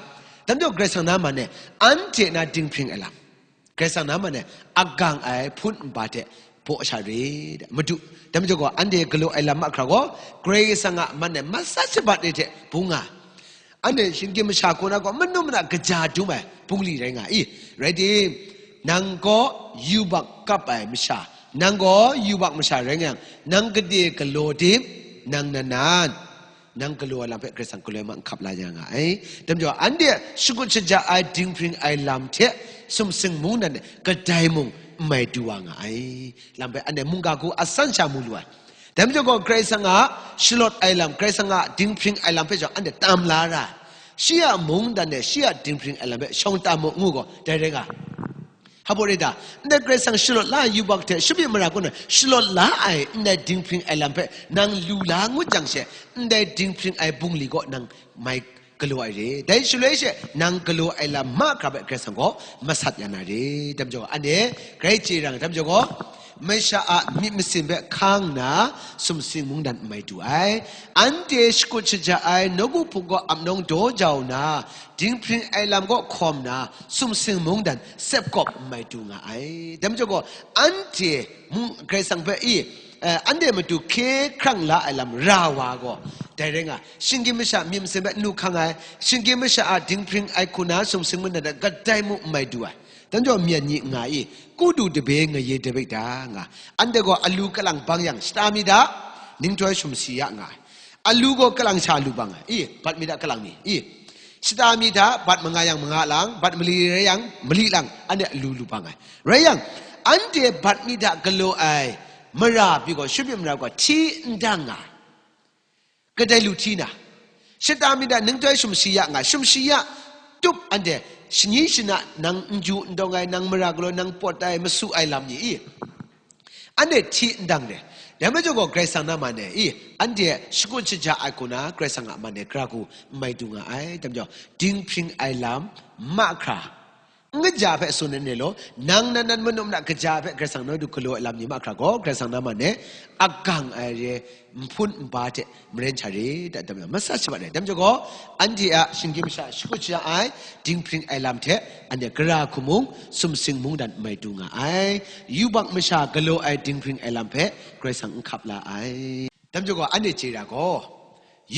Dai majaw, Karai Kasang na man e, anhte na dinghpring ai lam, Karai Kasang na man e, agang ai hpun nba hte baw sha re, de, madu. Dai majaw gaw, anhte galaw ai lam mahkra gaw, Karai Kasang a man e, masat shabat ni hte bung nga. Anhte shinggyim masha hku na gaw, manu mana kaja dum ai bungli rai nga i. Rai tim, nang gaw yubak kap ai masha, nang gaw yubak masha rai nga yang, nang gade galaw tim, nang nan nan, nang galaw ai lam hpe Karai Kasang galoi ma n hkap la ya nga ai. Dai majaw, anhte shakut shaja ai dinghpring ai lam hte sumsing mungdan e kadai mung n mai du wa nga ai. Lam hpe anhte mungga hku asan sha mu lu ai. Dai majaw gaw, Karai Kasang a shalawt ai lam, Karai Kasang a dinghpring ai lam hpe shawng anhte tam la ra ai. Shi a mungdan e shi a dinghpring ai lam hpe shawng tam mu ngu gaw, dai rai nga. Hpa baw rai ta, ndai Karai Kasang shalawt la ai yubak hte shapyi mara kaw na shalawt la ai ndai dinghpring ai lam hpe nang lu la ngut jang she, ndai dinghpring ai bungli gaw nang mai galaw ai re. Dai shaloi she, nang galaw ai lam mahkra hpe Karai Kasang gaw masat ya na re. Dai majaw gaw, anhte grai chye ra nga, dai majaw gaw, masha a myit masin hpe hkang nna, sumsing mungdan n mai du ai. Anhte shakut shaja ai nawku hpung gaw ap nawng daw jau nna, dinghpring ai lam gaw hkawm nna, sumsing mungdan sepkawp n mai du nga ai. Dai majaw gaw, anhte mung, Karai Kasang hpe i, eh, anhte matu hkye hkrang la ai lam ra wa gaw, dai rai nga, shinggyim masha myit masin hpe n lu hkang ai, shinggyim masha a dinghpring ai hku na sumsing mungdan hte kadai mung n mai du ai. Dai majaw myen ni nga i, kudu tabe ngaye dabe da nga, anhte gaw alu kalang bang yang shata mi da, ninghtoi sumsi ya nga ai. Alu gaw kalang sha lu bang ai, i, bat mi da kalang mi, i, shata mi hta bat manga yang manga lang, bat mali rai yang mali lang, anhte alu lu bang ai. Rai yang, anhte bat mi hta galaw ai mara pyi gaw, shapyi mara gaw hti n dang nga ai. Kadai lu hti na, shata mi hta ninghtoi sumsi ya nga, sumsi ya tup anhte, shani shana nang n ju n dawng ai, nang mara galaw, nang pawt ai, masu ai lam ni i? Anhte hti n dang de. Dai majaw gaw, Karai Kasang na man e i, anhte shakut shaja ai hku na, Karai Kasang a man e gara hku n mai du nga ai. Dai majaw, dinghpring ai lam mahkra, n kaja hpe tsun ai ni law, nang nan nan manu mana kaja hpe Karai Kasang nawku galaw ai lam ni mahkra gaw, Karai Kasang na man e agang ai re, nhpun nba hte maren sha re, da, dam yang masat shabat ai. Dai majaw gaw, anhte a shinggyim masha shakut shaja ai dinghpring ai lam hte, anhte gara hku mung sumsing mungdan n mai du nga ai. Yubak masha galaw ai dinghpring ai lam hpe Karai Kasang n hkap la ai. Dai majaw gaw, anhte chye ra gaw,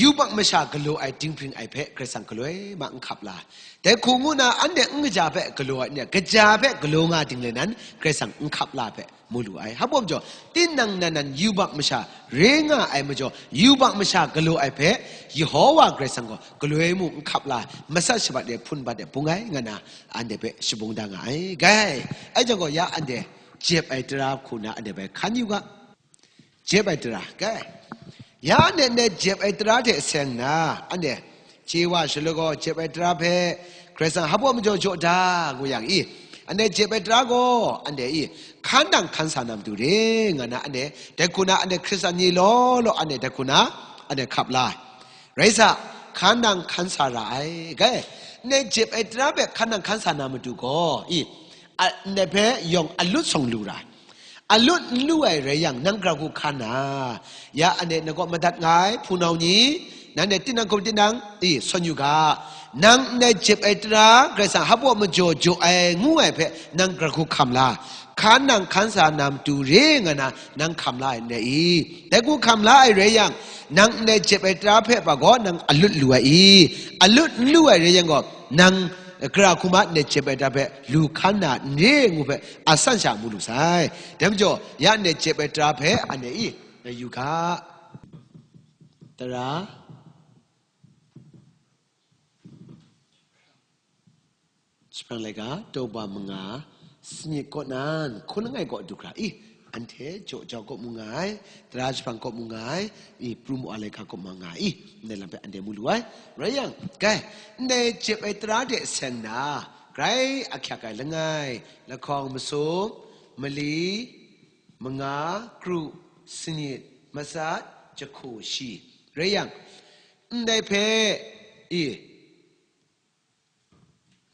yubak masha galaw ai dinghpring ai hpe Karai Kasang galoi ma n hkap la. Dai hku ngu na, anhte n kaja hpe galaw ai, n kaja hpe galaw nga ding le nan, Karai Kasang n hkap la hpe mu lu ai. Hpa baw majaw, tinang nan nan yubak masha re nga ai majaw, yubak masha galaw ai hpe Yehowa Karai Kasang gaw galoi mung n hkap la, masat shabat de hpun bat de bung ai, nga na, anhte hpe shabung da nga ai. Gai, ai jang gaw, ya anhte jep ai tara hku na anhte bai hkan yu ga. Jep ai tara, gai. Ya anhte ndai jep ai tara hte seng nna, anhte chye wa shaloi gaw, jep ai tara hpe Karai Kasang hpa baw majaw jaw da, ngu yang i, anhte jep ai tara gaw, anhte i, hkan nang hkan sa na matu re, nga na, anhte dai hku na, anhte Hkristan ni law law, anhte dai hku na, anhte hkap la ai. Rai sa, hkan nang hkan sa ra ai, gai. Ndai jep ai tara hpe hkan nang hkan sa na matu gaw, i, a, ndai hpe yawng alut sawng lu ra ai. Alut n lu ai rai yang, nang gara hku hkan na, ya anhte na kaw madat nga ai hpunau ni, nanhte tinang hkum tinang, i, sawn yu ga, nang ndai jep ai tara Karai Kasang hpa baw majaw jaw ai ngu ai hpe nang gara hku hkam la, hkan nang hkan sa na matu re nga na nang hkam la ai n rai i? Dai hku hkam la ai rai yang, nang ndai jep ai tara hpe pa gaw nang alut lu ai i? Alut n lu ai rai yang gaw, nang gara hkrum a ndai jep ai tara hpe lu hkan na n re ngu hpe asan sha mu lu sai. Dai majaw, ya ndai jep ai tara hpe anhte i, na yu ga. Tara. Jahprang laika, tawba manga, sanit kaw nan, hkun langai kaw du hkra i, anhte jaw jau kaw mu nga ai, tara jahprang kaw mu nga ai, i, pru mu a laika kaw mu nga ai, ndai lam hpe anhte mu lu ai. Rai yang, kai, ndai jep ai tara de seng na, grai ahkyak ai langai, lahkawng masum, mali, manga, kru, sanit, matsat, jahku, shi. Rai yang, ndai hpe, i,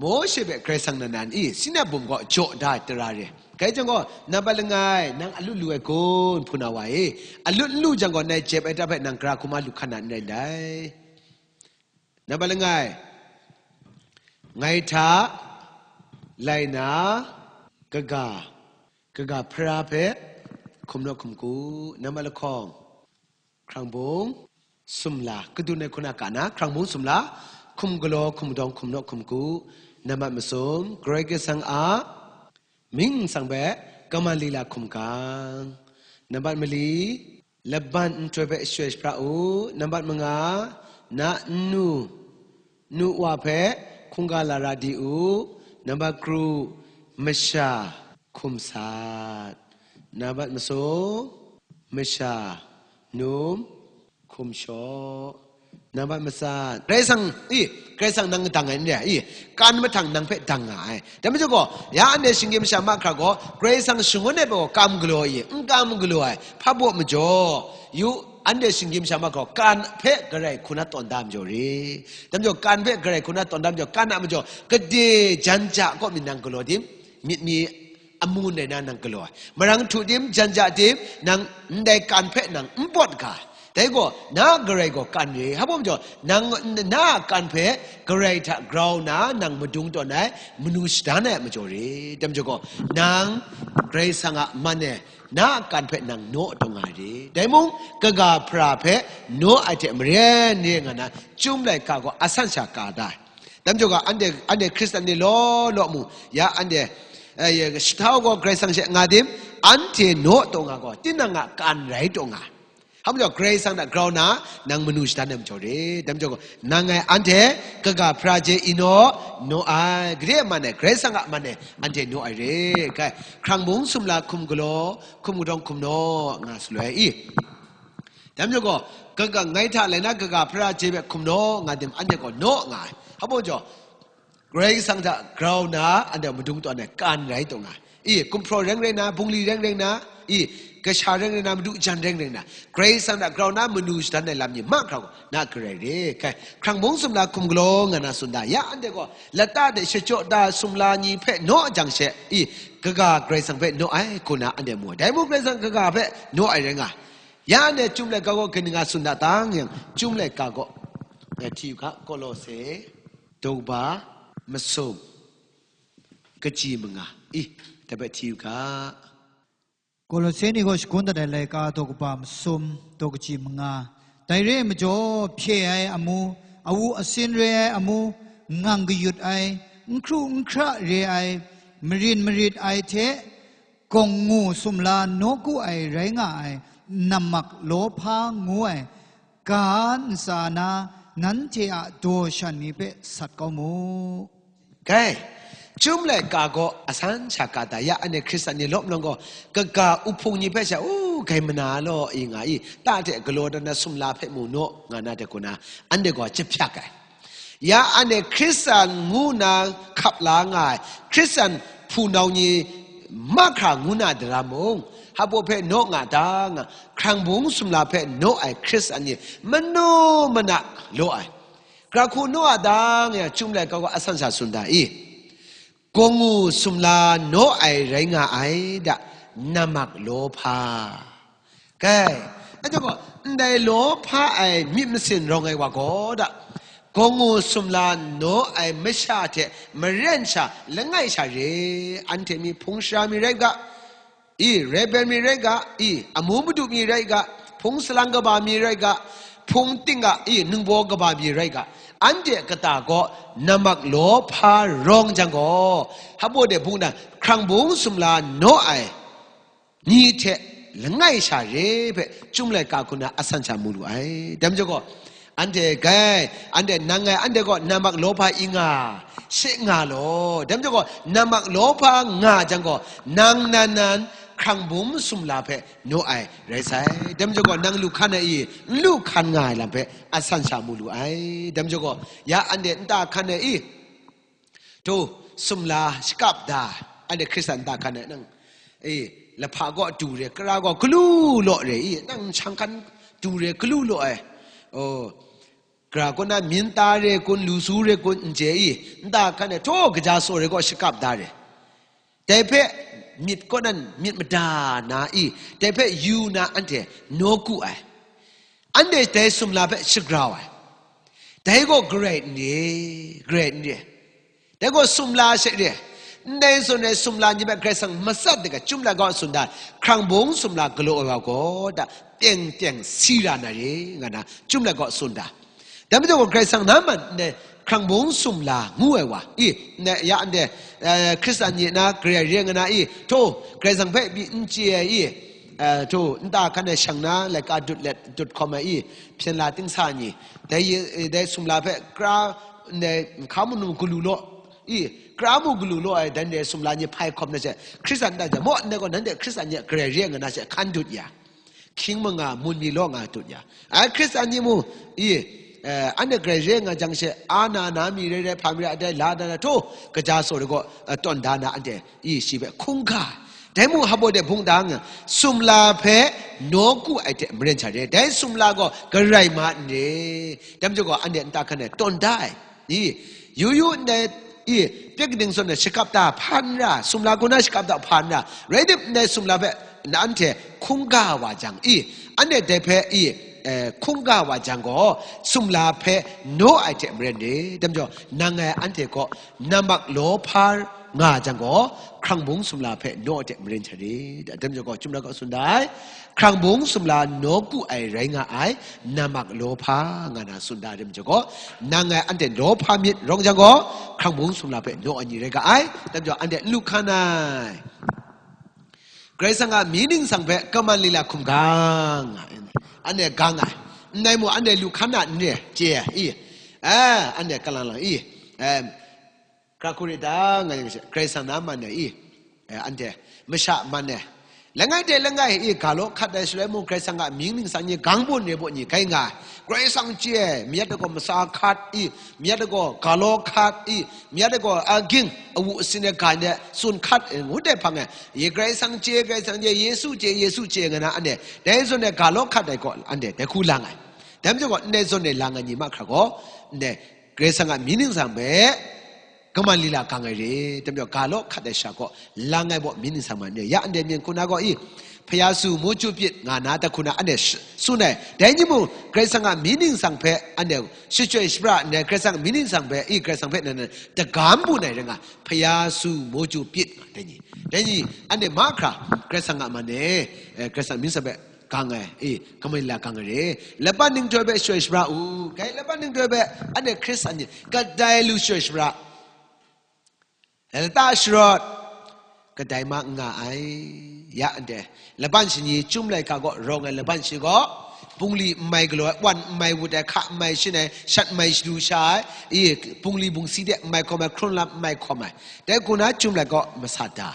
Mawshe hpe Karai Kasang nan nan i, Sinai bum kaw jaw da ai tara re. Kai jang gaw, nambat langai, nang alut lu ai kun, hpuna wa e. Alut n lu jang gaw, nai jep ai tara hpe nang gara hkrum a lu hkan na n rai ndai. Nambat langai, ngai hta, lai na, kaga, kaga hpara hpe, hkum naw hkum ku, nambat lahkawng. Hkrang bung, sumla, kadun ai hku na ka na, hkrang bung sumla, hkum galaw, hkum dawng, hkum naw, hkum ku, nambat masum, Karai Kasang a mying nsang hpe, kaman lila hkum kang, nambat mali, laban nhtoi hpe shaloi shapra u, nambat manga, na nnu, nu wa hpe hkungga lara di u, nambat kru, masha, hkum sat. Nambat masum, masha, num, hkum shaw. Nambat matsat, Karai Kasang, i, Karai Kasang nang dang ai n re ai, i, kan mahtang nang hpe dang nga ai. Dai majaw gaw, ya anhte shinggyim masha mahkra gaw, Karai Kasang shangun ai gaw kam galaw i, n kam galaw ai, hpa baw majaw, yu, anhte shinggyim masha mahkra gaw, kan hpe garai hku na tawn da majaw re. Dai majaw, kan hpe garai hku na tawn da majaw, kan a majaw, gade jan ja kaw mi nang galaw dim? Myit mi amu ndai na nang galaw ai. Marang htu tim, jan ja tim, nang ndai kan hpe nang n bawt ga. Dai gaw, na garai gaw kan re. Hpa baw majaw, nang na a kan hpe garai hta grau na nang madung tawn ai, manu shadan ai a majaw re. Dai majaw gaw, nang Karai Kasang a man e, na a kan hpe nang naw taw nga ai re. Dai mung, kaga hpara hpe naw ai hte maren re nga na, Chyum laika gaw asan sha ka da ai. Dai majaw ga, anhte, anhte Hkristan ni law law mung, ya anhte, eh, ya, shahtau gaw Karai Kasang she nga tim, anhte naw taw nga gaw, tinang a kan rai taw nga. Hpa majaw, Karai Kasang hta grau na, nang manu shadan ai majaw re. Dai majaw gaw, nang ngai anhte kaga hpara je i naw, naw ai, gade a man e, Karai Kasang a man e, anhte naw ai re. Kai, hkrang bung sumla hkum galaw, hkum kadawng hkum naw, nga saloi i. Dai majaw gaw, kaga ngai hta lai na kaga hpara je hpe hkum naw nga tim, anhte gaw naw nga ai. Hpa baw majaw, Karai Kasang hta grau na, anhte madung tawn ai kan rai taw nga ai. I, gumhpraw reng rai na, bungli reng rai na, i, kasha reng rai na, madu jan reng rai na, Karai Kasang hta grau na, manu shadan ai lam ni mahkra gaw, na garai re. Kai, hkrang bung sumla hkum galaw nga na tsun da, ya anhte gaw, lata de shachyaw da sumla ni hpe naw jang she, i, kaga Karai Kasang hpe naw ai, hku na anhte mu ai. Dai mung Karai Kasang kaga hpe naw ai rai nga ai. Ya anhte Chyum laika gaw kaning a tsun da tang yang, Chyum laika gaw, eh, hti yu ga, Kolose, daw kaba masum, kaji manga, i, dai hpe hti yu ga. Kolose ni gaw shagun dat ai laika daw kaba masum, daw kaji manga. Dai re ai majaw, hpye ai amu, awu asin re ai amu, ngang kayut ai, n hkru n hkra re ai, marin marit ai hte, gawngngu sumla nawku ai rai nga ai, nammak lawhpa ngu ai, ga ntsa na nanhte a daw shan ni hpe sat kau mu. Kai, Chyum laika gaw asan sha ka da, ya anhte Hkristan ni lawm lang gaw, kaga uhpung ni hpe sha, u, gai mana law, i nga i, ta hte galaw dan na sumla hpe mu naw, nga na hte kuna, anhte gaw jahpyak ai. Ya anhte Hkristan ngu na hkap la nga ai, Hkristan hpunau ni mahkra ngu na dara mung, hpa baw hpe naw nga ta nga, hkrang bung sumla hpe naw ai Hkristan ni manu mana law ai. Gara hku naw a ta nga yang, Chyum laika gaw asan sha tsun da i? Gawngngu sumla naw ai rai nga ai da, nammak lawhpa. Kai, anhte gaw, ndai lawhpa ai myit masin rawng ai wa gaw da, gawngngu sumla naw ai masha hte maren sha langai sha re, anhte mi hpung sara mi rai u ga, I, Reuben mi rai ga, i, amu madu mi rai ga, hpung salang kaba mi rai ga, hpung ting ga, i, ningbaw kaba mi rai ga, anhte kata gaw nammak lawhpa rawng jang gaw, hpaw de bungdan hkrang bung sumla naw ai ni hte langai sha re hpe, Chyum laika hku na asan sha mu lu ai. Dai majaw gaw, anhte gai, anhte nang ngai, anhte gaw nammak lawhpa i nga, she nga law. Dai majaw gaw, nammak lawhpa nga jang gaw, nang nan nan hkrang bung sumla hpe naw ai rai sai. Dai majaw gaw, nang lu hkan ai i, n lu hkan nga ai lam hpe asan sha mu lu ai. Dai majaw gaw, ya anhte nta hkan ai i, to, sumla shakap da, anhte Hkristan nta hkan ai nang, e, lahpa gaw du re, kara gaw galu law re, i, nang shang hkan du re, galu law ai. O, kara kaw na myin ta re kun, lu su re kun, n chye i, nta hkan ai, to, kaja saw re gaw shakap da re. Dai hpe myit kaw nan myit mada na i, dai hpe yu na anhte nawku ai. Anhte dai sumla hpe shagrau ai. Dai gaw garai n re, garai n re. Dai gaw sumla she re. Ndai zawn ai sumla ni hpe Karai Kasang matsat de ga, Chyum laika tsun da, hkrang bung sumla galaw ai wa gaw, da, teng teng si ra na re, nga na, Chyum laika tsun da. Dai majaw gaw, Karai Kasang na man ndai hkrang bung sumla ngu ai wa, i, ndai ya ndai, eh, Hkristan ni na garai re nga na i, to, Karai Kasang hpe pyi n chye ai i, eh, to, nta hkan ai shang na, laika dut let, dut hkawm ai i, hpyen la ting sa ni, dai, dai sumla hpe kra, ndai hka manu galu law, i, kra mu galu law ai, dai ndai sumla ni hpai hkawm na she, Hkristan nta jang, maw, ndai gaw nanhte Hkristan ni a garai re nga na she, hkan dut ya. Hkying manga mun mi law nga tut ya. Ai Hkristan ni mu, i, eh, anhte garai re nga jang she, a na na mi rai rai, hpa mi rai, a dai la da na, to, kaja saw re gaw, eh, tawn da na, anhte, i, shi hpe hkungga. Dai mu, hpaw de bungdan, sumla hpe nawku ai hte maren sha re. Dai sumla gaw garai ma n re. Dai majaw gaw, anhte nta hkan ai tawn da ai. I, yu yu ndai, i, pyek kaning zawn ai shakap da hpa n ra, sumla kaw na shakap da hpa n ra, rai tim ndai sumla hpe nanhte hkungga wa jang, i, anhte dai hpe, i, eh, hkungga wa jang gaw, sumla hpe naw ai hte maren re. Dai majaw, nang ngai anhte kaw nammak lawhpa nga jang gaw, hkrang bung sumla hpe naw ai hte maren sha re. Dai majaw gaw, Chyum laika tsun da ai. Hkrang bung sumla nawku ai rai nga ai, nammak lawhpa nga na tsun da ai majaw gaw, nang ngai anhte lawhpa myit rawng jang gaw, hkrang bung sumla hpe naw ai ni rai ga ai. Dai majaw anhte n lu hkan ai. Karai Kasang a mi ningsang hpe kaman lila hkum gang nga ai. Anhte gang ai. Ndai mu anhte lu hkan na n re, chye ai, i. Eh, anhte kalang lang, i. Eh, Hkra hku rit dang, nga yang she, Karai Kasang na man ai i, eh, anhte, masha man ai. Langai hte langai i, ga law hkat ai shaloi mung, Karai Kasang a mying ningsang ni gang bun re baw ni gai nga ai. Karai Kasang chye ai, mayat gaw masa hkat i, mayat gaw ga law hkat i, mayat gaw, a, ging, awu asin ai ga ni tsun hkat ai, ngut ai hpang e, i, Karai Kasang chye, Karai Kasang chye, Yesu chye, Yesu chye, nga na anhte, dai zawn e ga law hkat ai gaw, anhte, dai hku lang ai. Dai majaw gaw, ndai zawn e lang ai ni mahkra gaw, ndai Karai Kasang a mying ningsang hpe, kaman lila gang ai re, dai majaw ga law hkat ai sha gaw, lang ai baw mying ningsang ma n re, ya ndai myen hku na gaw i, hpaya su mu chyu pyit nga na, dai hku na anhte sh-, tsun ai. Dai ni mung, Karai Kasang a mying ningsang hpe anhte shachyoi shapra nna, Karai Kasang a mying ningsang hpe i, Karai Kasang hpe nan, nan dagam bun ai rai nga, hpaya su mu chyu pyit nga, dai ni. Dai ni, anhte mahkra, Karai Kasang a man e, eh, Karai Kasang a mying ningsang hpe gang ai, e, kaman lila gang ai re. Laban ninghtoi hpe shachyoi shapra u. Gai laban ninghtoi hpe anhte Hkristan ni kadai lu shachyoi shapra, lata sharawt, kadai ma n nga ai. Ya anhte, laban shani Chyum laika gaw rawng ai laban shani gaw, bungli n mai galaw ai, wan n mai wut ai, hka n mai shin ai, shat n mai shalu sha ai, i, bungli bungsi de n mai hkawm ai, hkrun lam n mai hkawm ai, dai hku na Chyum laika gaw masat da.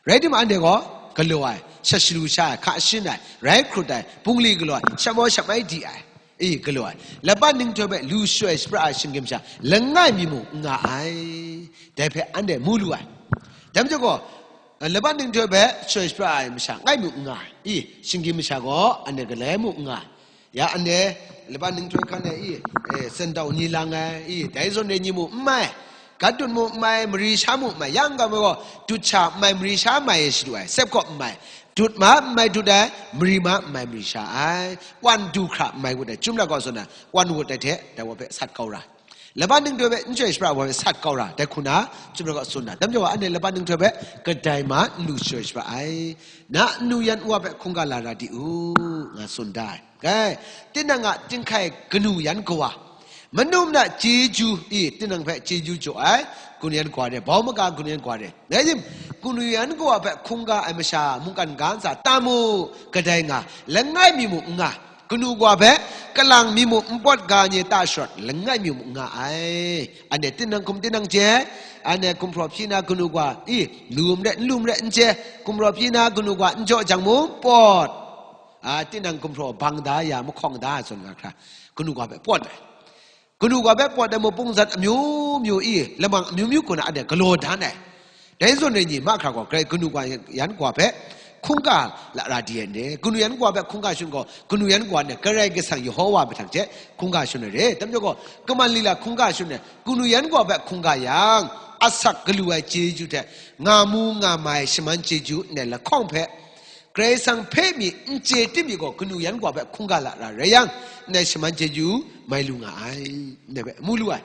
Rai timung, anhte gaw galaw ai, shat shalu sha ai, hka shin ai, rai hkrut ai, bungli galaw ai, shat maw shat mai di ai, i, galaw ai, laban ninghtoi hpe lu shachyoi shapra ai shinggyim masha langai mi mung n nga ai, dai hpe anhte mu lu ai. Dai majaw gaw, laban ninghtoi hpe shachyoi shapra ai masha langai mi mung n nga ai, i, shinggyim masha gaw anhte galai mung n nga ai. Ya anhte, laban ninghtoi hkan e i, e, sandau ni lang ai i, dai zawn e ni mu n mai, gat dut mu n mai, mari sha mu n mai, yang ga gaw, dut sha n mai, mari sha mai e shadu ai, sep gaw n mai, dut ma n mai dut ai, mari ma n mai mari sha ai, wan du hkra n mai ngut ai, Chyum laika gaw zawn na, wan wut ai hte, dai wa hpe sat kau ra. Laban ninghtoi hpe n chyoi shapra ai wa hpe sat kau ra, dai hku na, chyum ai gaw tsun na. Dai majaw, anhte laban ninghtoi hpe kadai ma n lu chyoi shapra ai. Na anu yan wa hpe hkungga la ra di u, nga tsun da ai. Kai, tinang a tinghkai kanu yan kawa, manum na chyeju i, tinang hpe chyeju jaw ai kanu yan kawa re, bau maga kanu yan kawa re. Ngai dim, kanu yan kawa hpe hkungga ai masha mungkan ga ntsa ta mu, kadai nga, langai mi mung n nga, kanu kawa hpe kalang mi mung n pawt ga nye ta sharawt, langai mi mung n nga ai. Anhte tinang hkum tinang chye, anhte gumhpraw hpyi na kanu kawa, i, lu n re, n lu n re n chye, gumhpraw hpyi na kanu kawa n jaw jang mung pawt. A, tinang gumhpraw bang da ya, mahkawng da ai zawn nga hkra, kanu kawa hpe pawt ai. Kanu kawa hpe pawt ai mupung zat amyu myu i, lamang amyu myu hku na anhte galaw dan ai. Dai zawn rai ni, mahkra gaw, grai kanu kawa yan kawa hpe hkungga la ra di ai ne. Kanu yan kawa hpe hkungga shun gaw, kanu yan kawa ne, Karai Kasang Yehova mahtang hte hkungga shun ai re. Dai majaw gaw, kaman lila hkungga shun ai, kanu yan kawa hpe hkungga yang, asak galu ai chyeju hte, nga mu nga mai shaman chyeju ndai lahkawng hpe, Karai Kasang hpe mi n chye tim mi gaw, kanu yan kawa hpe hkungga la ra rai yang, ndai shaman chyeju mai lu nga ai, ndai hpe mu lu ai.